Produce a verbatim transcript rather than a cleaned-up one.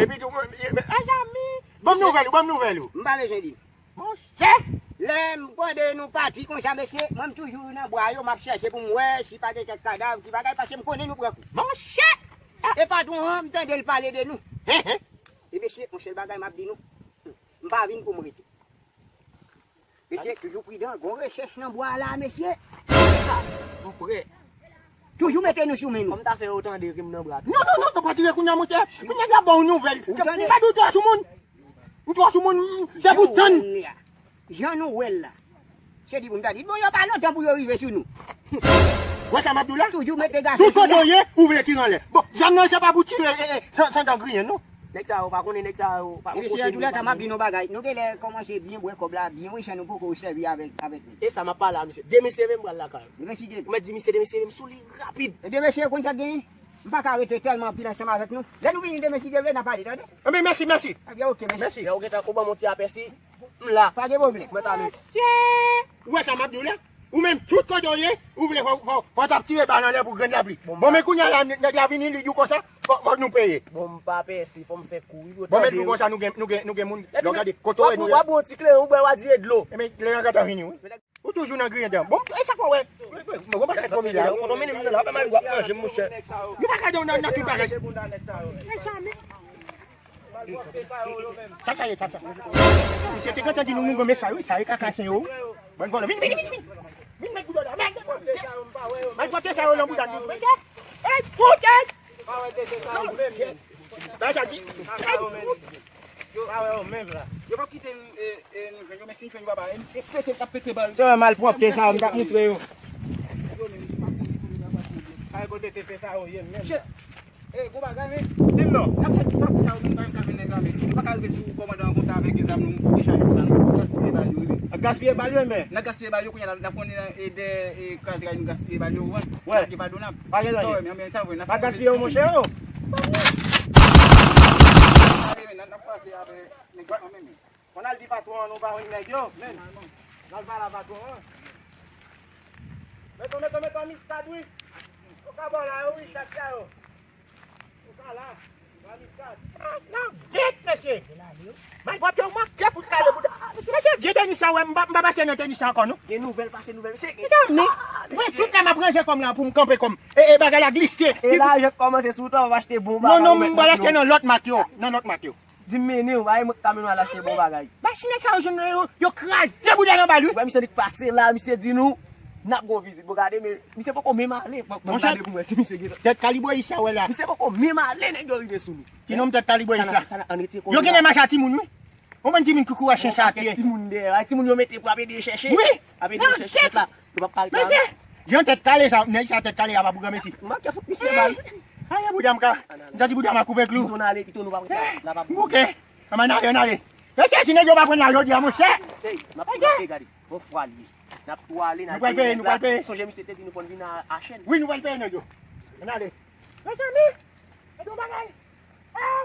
Epi tou, mezanmi, ban m nouvèl ou, ban m nouvèl ou. M pa bezwen di. Monchè! Lè m tande nou pati konsa, mesye, mwen m toujou nan bwa yo, m ap chèche pou m wè si pa gen kèk kadav, ti bagay, paske m konnen nou pran kou. Monchè! E patwon an, m tande l pale de nou. Hen, hen. E mesye, yon sèl bagay m ap di nou. M pa vin pou m rete. Mesye, toujou pridan, gon rechèch nan bwa la, mesye. Tou prè. Toujou mete nou sou men nou. Kòm ta fè yo tande ke m nan bra tou. Non, non, non, non, pa tire kounye a, monchè. Kounye a, y ap ba w nouvèl. M pa di w twò sou moun. M twò sou moun, m, se pou tann. Jan nou wè l la. Se di pou m ta di, bon, yo pa lontan pou yo rive sou nou. Wè sa m ap di w la? Toujou mete gason. Tout kote w ye, ou vle tire anlè. Bon, zam nan, se pa pou tire, e, e, san, san dan griyen, non. Nèg sa yo pa konnen, nèg sa yo pa konnen. Mesye, an tou lè ka, m ap di nou bagay. Nou genlè kòmanse byen bwè kòb la, byen wi, san nou poko sèvi avèk, avèk li. E sa m ap pale a misye. Demen se vre m pral lakay. Demen si Dye vle. Ou mèt di misye demen se vre m sou li rapid. E demen se konn sa k genyen? M pa ka rete tèlman anpil ansanm avèk nou. Lè nou vini demen si Dye vle, n a pale, tande? Enben, mèsi, mèsi. Ebyen, oke, mèsi. Mèsi. Lè ou gentan konprann yon ti apèsi, m la. Pa gen pwoblèm. Mwen t ale. Ou wè sa m ap di w la? Ou menm, tout kote w ye, ou vle fò, fò, fò t ap tire bal anlè pou grenn lapli. Bon, men kounye a la, nèg la vini, li di w konsa, fò, fò nou peye. Bon, m pa pèse, fò m fè kou wi. Bon, men nou konsa, nou gen, nou gen, nou gen moun, lè w gade, kote w wè nou ye. W ap yon ti kleren, ou bwè, w a dire dlo. Enben, kleren an gentan vini, wi. Ou toujou nan griyen dan. Bon, e sa fò wè. Bon, pa fè fòmil la. Ou konn mennen m nan la, w ap manje m, monchè. Nou pa ka nan, nan tout bagay. Mezanmi. Sa, sa ye, sa, sa. Misye te gentan di nou, nou gon mesaj, wi, sa ye kaka sen yo. Bon, bon, vin, vin, vin, vin. Vin, met boudò la, met, met, met. Met kote sa yo nan bouda nou, mesye. Ey, kote? Pa wè tete sa yo menm, men. Ba sa di. Pa wè yo menm. Yo pa wè yo menm la. Yo p ap kite n, e, e, nou jwenn yo, men si n jwenn yo, papa, e, e pete, k ap pete bal. Se malpwòpte sa yo, m t ap moutre yo. Yo menm, yo p ap kite n, papa. Pa wè kote tete sa yo ye menm la. Shit. E, gwo bagay, men. Di m non. N ap fè ti pati sa yo, nou pa menm ka vin nèg la, men. Nou pa ka rive sou kòmandan an konsa avèk zam nou dechaje konsa, nou gaspiye bal yo, wi. N ap gaspiye bal yo, men. N ap gaspiye bal yo, kounye a, n ap konnen, e, de, e, kraze kay nou gaspiye bal yo, ou konprann? Wè. Ki padonab. Pa gen anyen. Sa, wè, men, men, sa, wè, n ap fè gaspiye yo, monchè, yo. N ap, n ap kwaze avèk nèg yo kanmenm, men. Ann al di patwon an nou pa jwenn nèg yo, men. N al pale a patwon an. Meto, meto, meto, miskad, wi. Yo ka ba w la, yo, wi, chak sa yo. Yo ka la. Ba miskad. Ah, non, vit, mesye. Malpwòpte, ou manke fout kale bouda. Mesye, vye tenis sa, wè, m pa, m pa pase nan tenis sa ankò, non. Gen nouvèl, pase nouvèl, mesye. Mezanmi, mwen, tout lè m ap ranje kò m la pou m kanpe kò m. E, e, bagay la glise. E la, je kòmanse sou tan, w achte bon bagay. Non, non, m pral achte nan lòt mak yo. Nan lòt mak yo. Di m mennen w, bay mwen k ka mennen w al achte bon bagay. Machin sa yo jwenn yo, yo kraze bouda nan bal wi. Wè misye li k pase la, misye di nou n ap gon vizit. Bon gade men, misye poko menm ale. Bon, bon, gade pou mwen si misye gentan. Tèt kalibweyis sa wè la. Misye poko menm ale, nèg yo rive sou nou. Ti nonm tèt kalibweyis la. Yo genlè mache a timoun wi. Yon bann timoun ki kouri a chen sa tiye. Timoun dèyè, timoun yo mete pou ap ede chèche. Wi. Ap ede chèche la. Nou p ap pale. Mesye. Jan tèt kale sa, nèg sa tèt kale a pa pou granmesi. Manke fout misye bal. Aye, bouda m ka. M santi bouda m a koupe klou. Pito n ale, pito nou pa pran la pa. M bouke. Ann ale, ann ale. Mesye, si nèg yo pa pran la jodi a, monchè. Ey, n ap tou peye, gade. Yon fwa li ye. N ap tou ale, n al peye nèg la. Nou pral peye, nou pral peye. Sonje misye te di nou konn vin a, a chèn. Wi, nou pral peye nèg yo. Ann ale. Mezanmi, gade yon bagay. Ah!